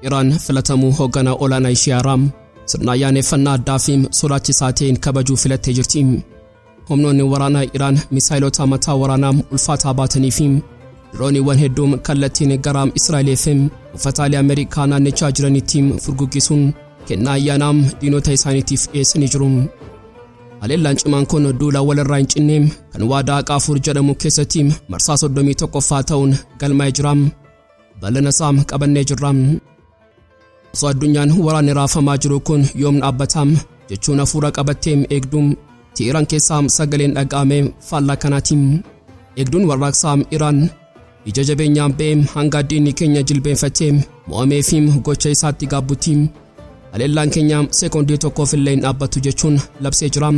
Iraan filatamuu hoogganaa olaanaa ishee haaraa sirna ayyaaneffannaa addaa fi sodaachisaa ta'een kabajuu filattee jirti. Humnoonni waraanaa Iraan misaayilota mataa waraanaa ulfaataa baatanii fi dirooniiwwan hedduun kallattiin gara Israa'elee fi buufataalee Ameerikaa naannichaa jiranitti furguggisuun kennaa ayyaanaa diinota isaaniitiif dhiyeessanii jiru. Haleellaan cimaan kun duula walirraa hin cinne kan waadaa Qaafur jedhamu keessatti marsaa 31ffaa ta'uun galmaa'ee jira. Bal'ina isaa qabannee jirra. Osoo addunyaan waraanni raafamaa jiru kun yoom dhaabbataa jechuun hafuura qabattee eegduun Teheraan keessaa sagaleen dhaga'ame faallaa kanaatiin. Eegduun warraaqsaa Iraan ija jabeenyaan ba'ee hanga diinni keenya jilbeenfatee mo'amee fi gocha isaatti gaabbutti haleellaan keenya sekoondii tokkoof illee hin dhaabbatu jechuun labsee jira.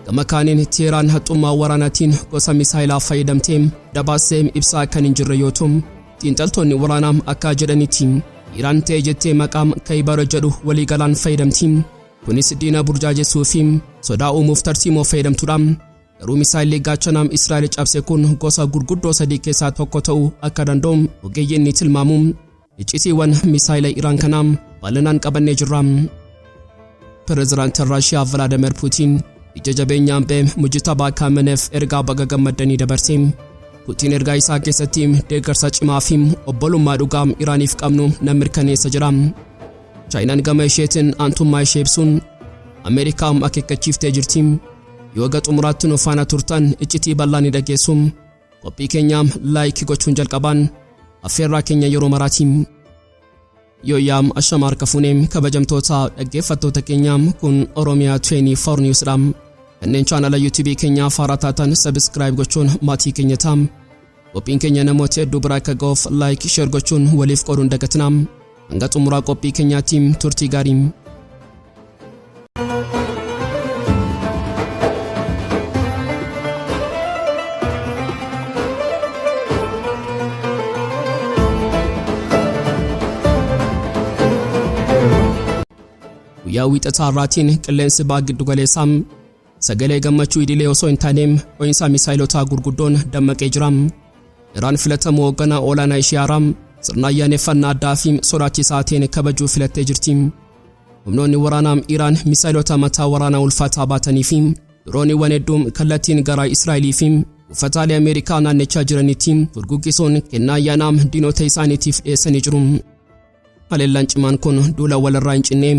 Gama kaaniin Teheraan haxxummaa waraanaatiin gosa misaayilaa fayyadamtee dabaasee ibsaa kan hin jirre yoo ta'u, xiinxaltoonni waraanaa akka jedhanitti Iraan ta'e jettee maqaa Kaybar jedhu waliigalaan fayyadamti. Kunis diina burjaajessuu fi sodaa uumuuf tarsiimoo fayyadamtudha. Garuu misaayilli gaachanaa Israa'el cabse kun gosa gurguddoo sadii keessaa tokko ta'uu akka danda'u ogeeyyiin ni tilmaamu. Iccitiiwwan misaayila Iraan kanaa bal'inaan qabannee jirra. Pireezidaantiin Raashiyaa Vilaadimir Puutiin ija jabeenyaan ba'e Mujtabaa Kaameneef ergaa baga gammaddanii dabarse. Puutiin ergaa isaa keessatti deeggarsa cimaa fi obbolummaa dhugaa Iraaniif qabnu nan mirkaneessa jira. Chaayinaan gama isheetiin aantummaa ishee ibsuun Ameerikaa akeekkachiiftee jirti. Yoo haga xumuraatti nu faana turtan iccitii bal'aa ni dhageessu. Qophii keenya like gochuun jalqabaan affeerraa keenya yeroo maraati. Yooyyaa, ashama harka fuunee, kabajamtoota dhaggeeffattoota keenya, kun Oromiyaa 24 News dha. Kanneen chaanala YouTube keenyaa haaraa taatan subscribe gochuun maatii keenya ta'a. Qophiin keenya namoota hedduu bira akka ga'uuf like, share gochuun waliif qooduun dagatinaa. Hanga xumuraa qophii keenyaatti turtii gaarii. Guyyaa Wiixataa irraatiin qilleensi ba'a giddu galeessaa sagalee gammachuu idilee osoo hin taane dho'iinsa misaayilotaa gurguddoon dammaqee jira. Iraan filatamuu hoogganaa olaanaa ishee haaraa sirna ayyaaneffannaa addaa fi sodaachisaa ta'een kabajuu filattee jirti. Humnoonni waraanaa Iraan misaayilota mataa waraanaa ulfaataa baatanii fi dirooniiwwan hedduu kallattiin gara Israa'elii fi buufataalee Ameerikaa naannichaa jiranitti furguggisuun kennaa ayyaanaa diinota isaaniitiif dhiyeessanii jiru. Haleellaan cimaan kun duula walirraa hin cinne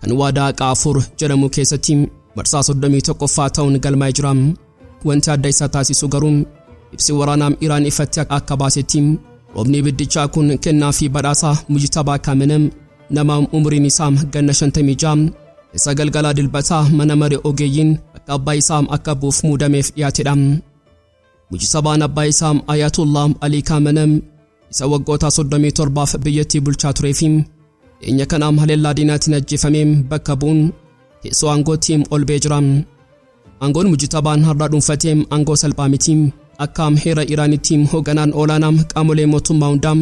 kan waadaa Qaafur jedhamu keessatti marsaa 31ffaa ta'uun galmaa'ee jira. Wanti adda isa taasisu garuu ibsi waraanaa Iraan ifatti akka baasetti roobni ibiddichaa kun kennaa fi badhaasa Mujtabaa Kaamenem, nama umuriin isaa ganna 56, isa galgalaa Dilbataa mana maree ogeeyyiin bakka abbaa isaa akka bu'uuf muudameef dhiyaatedha. Mujtabaan abbaa isaa Ayatollah Ali Kaamenem isa waggoota 37f biyyattii bulchaa turee fi dhiyeenya kanaam haleellaa diinaatiin ajjeefamee bakka bu'uun teessoo aangootti ol ba'ee jira. Aangoon Mujtabaan har'a dhuunfatee aangoo salphaa miti. Akka heera Iraanitti hoogganaan olaanaa qaamolee mootummaa hundaa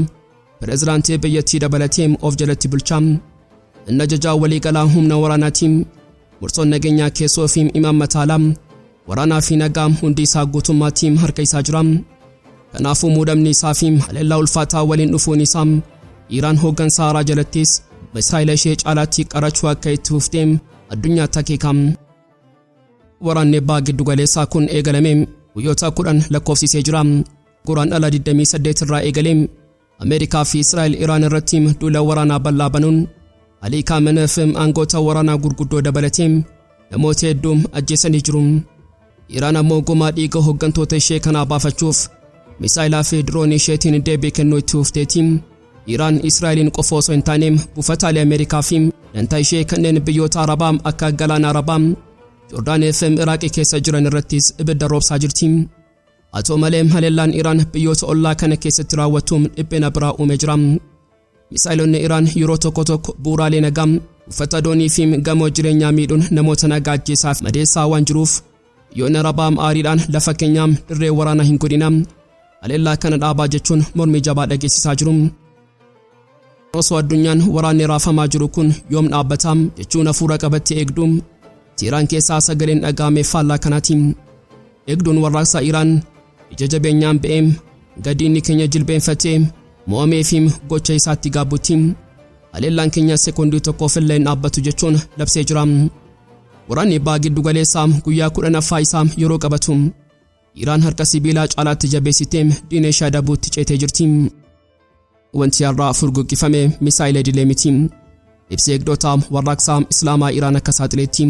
pireezidaantii biyyattii dabalatee of jalatti bulchaa. Inni ajajaa waliigalaa humna waraanaati. Murtoon nageenyaa keessoo fi imaammata alaa, waraanaa fi nagaa hundi isaa guutummaatti harka isaa jira. Kanaafuu muudamni isaa fi haleellaa ulfaataa waliin dhufuun isaa Iraan hooggansa haaraa jalattis misaayila ishee caalaatti qarachuu akka itti fuftee addunyaatti akeeka. Waraanni baha giddugaleessaa kun eegalame guyyoota 10 lakkoofsisee jira. Guraandhala 28 irraa eegalee Ameerikaa fi Israa'el Iraan irratti duula waraanaa bal'aa banuun Alii Kaameneef aangoota waraanaa gurguddoo dabalatee namoota hedduu ajjeesanii jiru. Iraan ammoo gumaa dhiiga hooggantoota ishee kanaa baafachuuf misaayilaa fi diroonii isheetiin deebii kennuu itti fufteeti. Iraan Israa'eliin qofa osoo hin taane buufataalee Ameerikaa fi dantaa ishee kanneen biyyoota Arabaa akka Galaana Arabaa, Joordaanii fi Iraaqii keessa jiran irrattis ibidda roobsaa jirti. Haa ta'u malee, haleellaan Iraan biyyoota ollaa kana keessatti raawwattu dhiphina biraa uumee jira. Misaayilonni Iraan yeroo tokko tokko bu'uuraalee nagaa, buufata doonii fi gamoo jireenyaa miidhuun namoota nagaa ajjeesaa fi madeessaa waan jiruuf, biyyoonni Arabaa aariidhaan lafa keenyaa dirree waraanaa hin godhina, haleellaa kana dhaabaa jechuun mormii jabaa dhageessisaa jiru. Osoo addunyaan waraanni raafamaa jiru kun yoom dhaabbata jechuun hafuura qabattee eegdu, Teheraan keessaa sagaleen dhaga'ame faallaa kanaati. Eegduun warraaqsa Iraan ija jabeenyaan ba'ee gadiinni keenya jilbeenfatee mo'amee fi gocha isaatti gaabbutti. Haleellaan keenya sekoondii tokkoof illee hin dhaabbatu jechuun labsee jira. Waraanni baha giddu galeessaa guyyaa 10ffaa isaa yeroo qabatu, Iraan harka sibiilaa caalaatti jabeessitee diina ishee adabuutti ceetee jirti. Wanti har'aa furguggifame misaayila idilee miti. Ibsi eegdota warraaqsaa Islaamaa Iraan akka saaxileetti,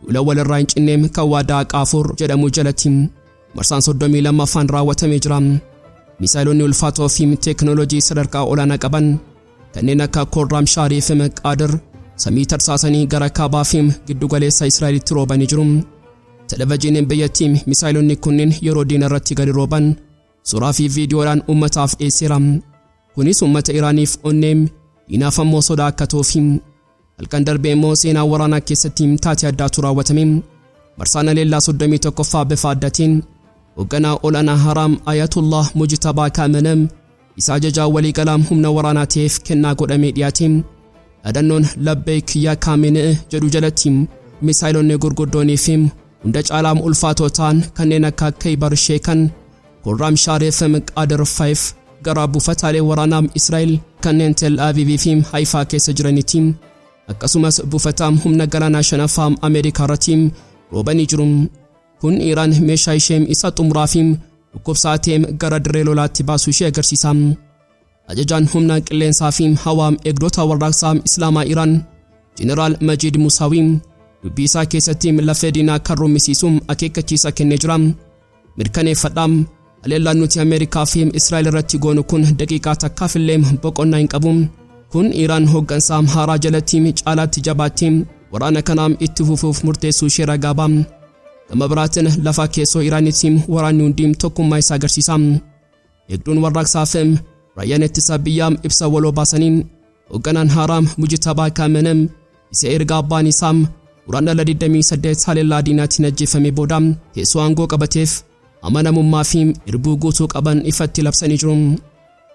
duula walirraa hin cinne kan waadaa Qaafur jedhamu jalatti marsaan 32ffaan raawwatamee jira. Misaayilonni ulfaatoo fi teeknooloojii sadarkaa olaanaa qaban kanneen akka Korraam Shaarii fi Qaadir samii tarsaasanii gara kaabaa fi giddugaleessa Israa'elitti roobanii jiru. Televezyiiniin biyyattii misaayilonni kunneen yeroo diina irratti gadi rooban suuraa fi viidiyoodhaan uummataaf dhiyeesseera. Kunis uummata Iraaniif onnee, diinaaf ammoo sodaa akka ta'uufi. Halkan darbee immoo seenaa waraanaa keessatti taatee addaatu raawwatame. Marsaan haleellaa 31ffaa bifa addaatiin hoogganaa olaanaa Haraam Ayatullah Mujtabaa Kaamenem isa ajajaa waliigalaa humna waraanaa ta'eef kennaa godhamee dhiyaate. Dhaadannoon "Labbeek yaa Kaamenee" jedhu jalatti misaayilonni gurguddoonii fi hunda caalaa ulfaatoo ta'an kanneen akka Kaybar Sheekan, Korraam Shaaree fi Qaadir 5 gara buufataalee waraanaa Israa'el kanneen Tel Aviv fi Haifaa keessa jiranitti, akkasumas buufataa humna galaanaa shanaffaa Ameerikaa irratti roobanii jiru. Kun Iraan meeshaa ishee isa xumuraa fi dhukkubsaa ta'e gara dirree lolaatti baasuu ishee agarsiisa. Ajajaan humna qilleensaa fi hawaa eegdota warraaqsaa Islaamaa Iraan, Jeneraal Majid Musaawii, dubbii isaa keessatti lafee diinaa kan rummisiisu akeekkachiisa kennee jira. "Mirkaneeffadhaa, haleellaan nuti Ameerikaa fi Israa'el irratti goonu kun daqiiqaa takkaaf illee boqonnaa hin qabu." Kun Iraan hooggansaa haaraa jalatti caalaatti jabaattee waraana kanaa itti fufuuf murteessuu ishee ragaa ba'a. Gama biraatiin lafa keessoo Iraanitti waraanni hundi tokkummaa isaa agarsiisa. Eegduun warraaqsaa fi raayyaan ittisa biyyaa ibsa waloo baasaniin hoogganaan haaraa Mujtabaa Kaamenem isa erga abbaan isaa Guraandhala 28 haleellaa diinaatiin ajjeefame booda teessoo aangoo qabateef amanamummaa fi irbuu guutuu qaban ifatti labsanii jiru.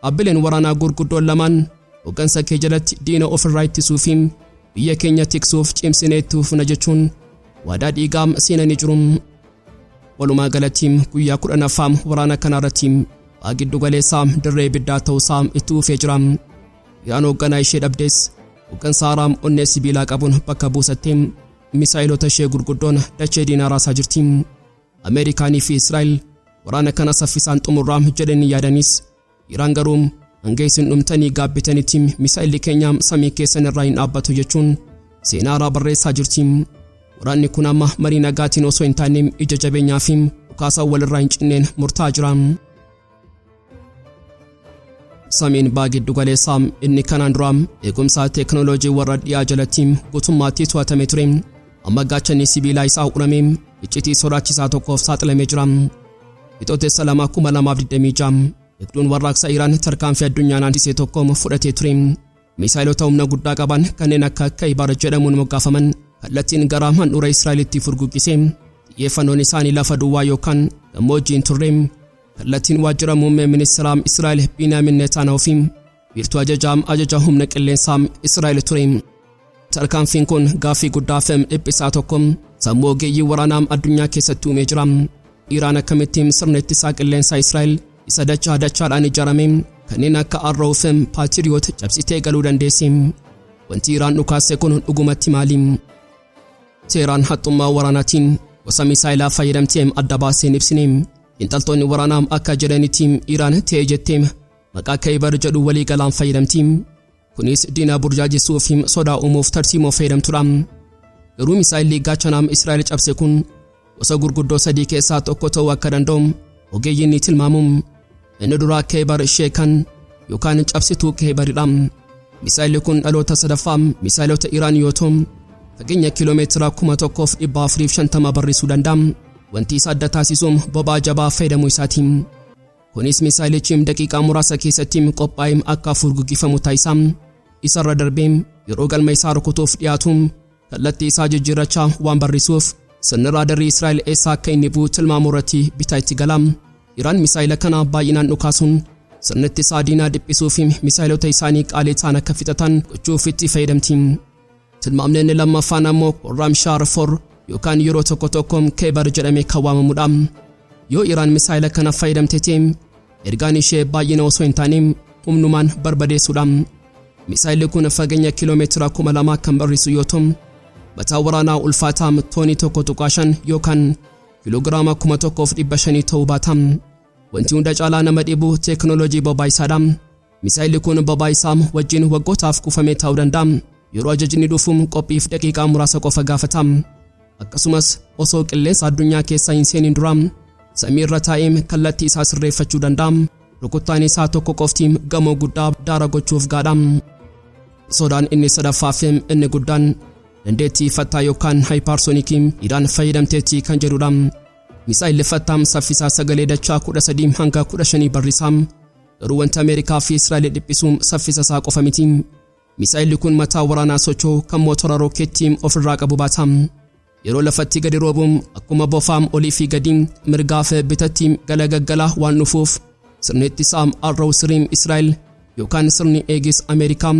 Dhaabbileen waraanaa gurguddoon lamaan "Hooggansa kee jalatti diina ofirraa ittisuu fi biyya keenya tiksuuf cimsinee itti fufna" jechuun waadaa dhiigaa seenanii jiru. Walumaa galatti guyyaa 10ffaa waraana kana irratti baha giddu galeessaa dirree ibiddaa ta'uusaa itti fufee jira. Iraan hoogganaa ishee dhabdes hooggansa haaraa onnee sibiilaa qabuun bakka buusattee misaayilota ishee gurguddoon dachee diinaa raasaa jirti. Ameerikaanii fi Israa'el waraana kana saffisaan xumurraa jedhanii yaadanis, Iraan garuu "Hanga isin dhumtanii gaabbitanitti misaayilli keenya samii keessan irraa hin dhaabbatu" jechuun seenaa haaraa barreessaa jirti. Waraanni kun amma marii nagaatiin osoo hin taane ija jabeenyaa fi dhukaasa walirraa hin cinneen murtaa'aa jira. Samiin baha giddu galeessaa inni kanaan dura eegumsa teeknooloojii warra dhiyaa jalatti guutummaatti to'atame ture, amma gaachanni sibiilaa isaa uramee iccitii sodaachisaa tokkoof saaxilamee jira. Bitootessa 2, 2026 eegduun warraaqsa Iraan tarkaanfii addunyaa naannisee tokko fudhatee ture. Misaayilota humna guddaa qaban kanneen akka Kaybar jedhamuun moggaafaman kallattiin gara handhuura Israa'elitti furguggise. Xiyyeeffannoon isaanii lafa duwwaa yookaan gammoojjii hin turre. Kallattiin waajjira muummee ministeeraa Israa'el Biinaamin Netanyahu fi wiirtuu ajajaa ajaja humna qilleensaa Israa'el ture. Tarkaanfiin kun gaaffii guddaa fi dhiphisaa tokko sammuu ogeeyyii waraanaa addunyaa keessatti uumee jira. Iraan akkamittiin sirna ittisaa qilleensaa Israa'el isa dachaa dachaadhaan ijaarame kanneen akka Arrow fi Patriot cabsitee galuu dandeessi? Wanti Iraan dhukaase kun dhugumatti maali? Teeraan haxxummaa waraanaatiin gosa misaayilaa fayyadamtee adda baasee hin ibsine. Xiinxaltoonni waraanaa akka jedhanitti Iraan ta'e jettee maqaa Kaybar jedhu walii galaan fayyadamti. Kunis diina burjaajessuu fi sodaa uumuuf tarsiimoo fayyadamtudha. Garuu misaayilli gaachanaa Israa'el cabse kun gosa gurguddoo sadii keessaa tokko ta'uu akka danda'u ogeeyyiin ni tilmaamu. Inni duraa Kaybar Sheekan yookaan cabsituu Kaybaridha. Misaayilli kun dhaloota sadaffaa misaayilota Iraan yoo ta'u, fageenya kiiloomeetira 1450 barrisuu danda'a. Wanti isa adda taasisu boba'aa jabaa fayyadamuu isaati. Kunis misaayilichi daqiiqaa muraasa keessatti qophaa'ee akka furguggifamu taasisa. Isarra darbee yeroo galma isaa rukutuuf dhiyaatu kallattii isaa jijjiirrachaa waan barrisuuf sirni raadarii Israa'el eessa akka inni bu'u tilmaamuu irratti bitaa itti gala. Iraan misaayila kana baay'inaan dhukaasuun sirni ittisaa diinaa dhiphisuu fi misaayilota isaanii qaalii ta'an akka fixatan gochuuf itti fayyadamti. Tilmaamni inni lammaffaan ammoo Khorramshahr 4 yookaan yeroo tokko tokko Kaybar jedhamee kan waamamudha. Yoo Iraan misaayila kana fayyadamte ta'e, ergaan ishee baay'ina osoo hin taane humnumaan barbadeessuudha. Misaayilli kun fageenya kiiloomeetira 2000 kan barrisu yoo ta'u, mataa waraanaa ulfaataa toonii 1.5 yookaan kiiloogiraama 1500 ta'uu baata. Wanti hunda caalaa nama dhibu teekinooloojii bobaa isaadha. Misaayilli kun bobaa isaa wajjin waggootaaf kuufamee taa'uu danda'a. Yeroo ajajni dhufu qophiif daqiiqaa muraasa qofa gaafata. Akkasumas osoo qilleensa addunyaa keessa hin seenin dura samii irra taa'ee kallattii isaa sirreeffachuu danda'a. Rukuttaan isaa tokko qofti gamoo guddaa daara gochuuf gaadha. Sodaan inni sadaffaa fi inni guddaan dandeettii fattaa yookaan hypersonic Iraan fayyadamteetti kan jedhudha. Misaayilli fattaa saffisaa sagalee dachaa 13 hanga 15 barrisa. Garuu wanta Ameerikaa fi Israa'el dhiphisuun saffisa isaa qofa miti. Misaayilli kun mataa waraanaa socho'u kan mootora rookeettii ofirraa qabu baata. Yeroo lafatti gadi roobuun akkuma bofaam olii fi gadi mirgaa fi bitatti galagaggalaa waan dhufuuf, sirni ittisaa Arrow 3 Israa'el yookaan sirni Aegis Ameerikaa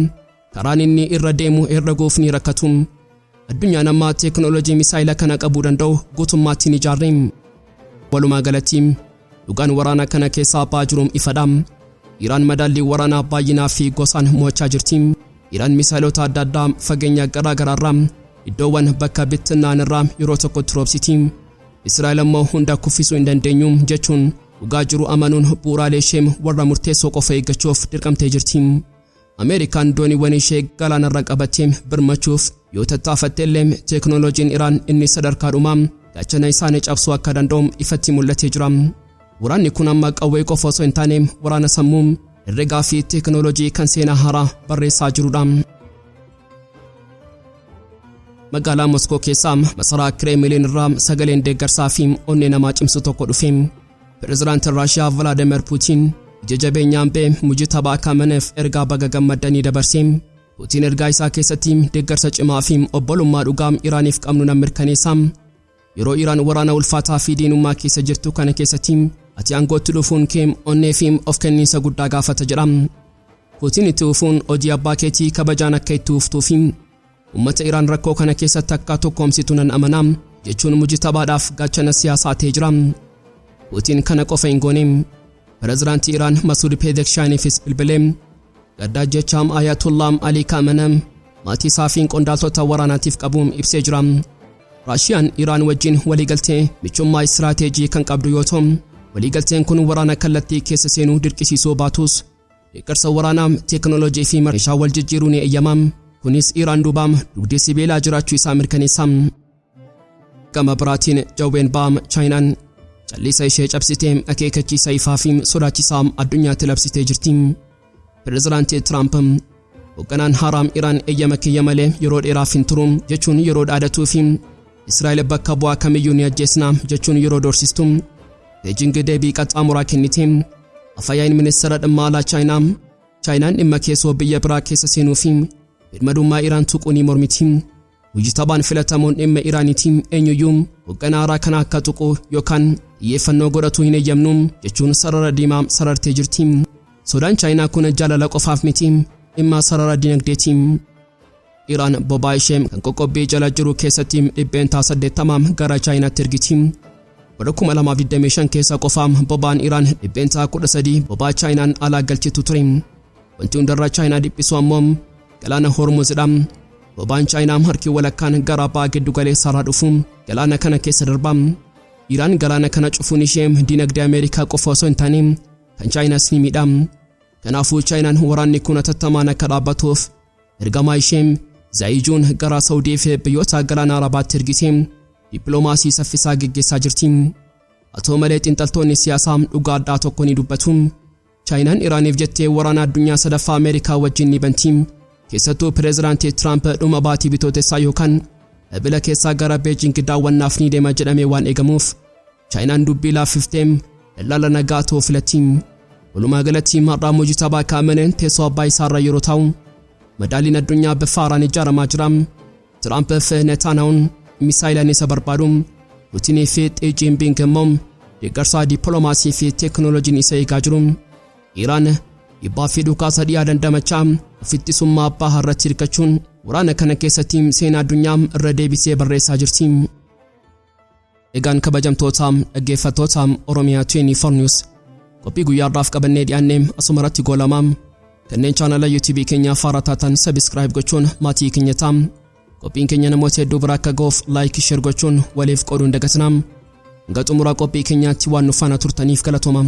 karaan inni irra deemu herreguuf ni rakkatu. Addunyaan ammaa teekinooloojii misaayila kana qabuu danda'u guutummaatti ni ijaarre. Walumaa galatti, dhugaan waraana kana keessaa ba'aa jiruun ifadha. Iraan madaallii waraanaa baay'inaa fi gosaan mo'achaa jirti. Iraan misaayilota adda addaa fageenya garaa garaarraa iddoowwan bakka bittinnaan irraa yeroo tokkotti roobsiti. Israa'el immoo hunda kuffisuu hin dandeenyu jechuun dhugaa jiru amanuun bu'uuraalee ishee warra murteessoo qofa eeggachuuf dirqamtee jirti. Ameerikaan dooniiwwan ishee galaanarra qabattee birmachuuf yoo tattaafatte illee, teekinooloojiin Iraan inni sadarkaa dhumaa gaachana isaanii cabsuu akka danda'u ifatti mul'atee jira. Waraanni kun amma qawwee qofa osoo hin taane waraana sammuu, herregaa fi teekinooloojii kan seenaa haaraa barreessaa jirudha. Magaalaa Moskoo keessaa masaraa Kireemiliin irraa sagaleen deeggarsaa fi onnee namaa cimsu tokko dhufe. Pireezidaantiin Raashiyaa Vladimir Puutiin ija jabeenyaan ba'e Mujtabaa Kaameneef ergaa baga gammaddanii dabarse. Puutiin ergaa isaa keessatti deeggarsa cimaa fi obbolummaa dhugaa Iraaniif qabnu nan mirkaneessa. Yeroo Iraan waraana ulfaataa fi diinummaa keessa jirtu kana keessatti ati aangootti dhufuun kee onnee fi of kenniinsa guddaa gaafata jedha. Puutiin itti fufuun, hojii abbaa keetii kabajaan akka itti fuftuu fi uummata Iraan rakkoo kana keessatti akka tokkoomsitu nan amana jechuun Mujtabaadhaaf gaachana siyaasaa ta'ee jira. Puutiin kana qofa hin goone. Pireezidaantii Iraan Masuud Pezeshkiyaaniifis bilbilee gaddaa jechaam Ayatollah Ali Khamenei maatii isaa fi qondaaltota waraanaatiif qabu ibsee jira. Raashiyaan Iraan wajjin waliigaltee michummaa istiraateejii kan qabdu yoo ta'u, waliigalteen kun waraana kallattii keessa seenuu dirqisiisuu baatus, deeggarsa waraanaa, teekinooloojii fi meeshaa wal jijjiiruu ni eeyyama. Kunis Iraan duubaam dugdi sibiilaa jiraachuu isaa mirkaneessa. Gama biraatiin jawween baam Chaayinaan callisa ishee cabsitee akeekkachiisa ifaa fi sodaachisaa addunyaatti labsitee jirti. Pireezidaantii Tiraamp hoogganaan haaraam Iraan eeyyama kiyya malee yeroo dheeraaf hin turu jechuun yeroo dhaadatuu fi Israa'el bakka bu'aa kamiyyuu ni ajjeesna jechuun yeroo doorsistu, Beejing deebii qaxxaamuraa kennite. Afayaayin ministeera dhimma alaa Chaayinaa, Chaayinaan dhimma keessoo biyya biraa keessa seenuu fi birmadummaa Iraan tuquu ni mormiti. Mujtabaan filatamuun dhimma Iraaniiti, eenyuyyuu hoogganaa haaraa kana akka tuqu yookaan xiyyeeffannoo godhatu hin eeyyamnu jechuun sarara diimaa sarartee jirti. Sodaan Chaayinaa kun jaalala qofaaf miti, dhimma sarara dinagdeeti. Iraan boba'aa ishee kan qoqqobbii jala jiru keessatti 80% gara Chaayinaatti ergiti. Bara 2025 keessa qofa boba'aan Iraan 13% boba'aa Chaayinaan alaa galchitu ture. Wanti hundarra Chaayinaa dhiphisu ammoo galaana Hormuzidha. Boba'aan Chaayinaa harki walakkaan gara ba'a giddu galeessaarraa dhufu galaana kana keessa darba. Iraan galaana kana cufuun ishee dinagdee Ameerikaa qofa osoo hin taane kan Chaayinaas ni miidha. Kanaafuu Chaayinaan waraanni kun hatattamaan akka dhaabbatuuf ergamaa ishee Zaayijuun gara Saawudii fi biyyoota galaana Arabaatti ergitee dippiloomaasii saffisaa geggeessaa jirti. Haa ta'u malee, xiinxaltoonni siyaasaa dhugaa addaa tokko ni dubbatu. Chaayinaan Iraaniif jettee waraana addunyaa sadaffaa Ameerikaa wajjin ni banti. Keessattuu pireezidaantii Tiraamp dhuma baatii Bitootessaa yookaan Ebila keessaa gara Beejing daawwannaaf ni deema jedhamee waan eegamuuf, Chaayinaan dubbii laaffiftee daldala nagaa ta'uu filatti. Walumaa galatti, har'aa Mujtabaa Kaameneen teessoo abbaa isaarra yeroo taa'u, madaaliin addunyaa bifa haaraan ijaaramaa jira. Tiraamp fi Netanyahuun misaayilaan isa barbaadu. Puutinii fi Xi Jinping immoo deeggarsa dippiloomaasii fi teekinooloojiin isa eegaa jiru. Iraan dhiibbaa fi dhukaasa dhiyaa dandamachaa ofittisummaa abbaa irratti hirkachuun waraana kana keessatti seenaa addunyaa irra deebisee barreessaa jirti. Egaan kabajamtoota dhaggeeffattoota Oromiyaa 24 News, qophii guyyaa har'aaf qabannee dhiyaanne asuma irratti goolama. Kanneen chaanala YouTube keenyaaf haaraa taatan subscribe gochuun maatii keenya ta'aa. Qophiin keenya namoota hedduu bira akka ga'uuf like, share gochuun waliif qooduu hin dagatinaa. Hanga xumuraa qophii keenyaatti waan nu faana turtaniif galatooma.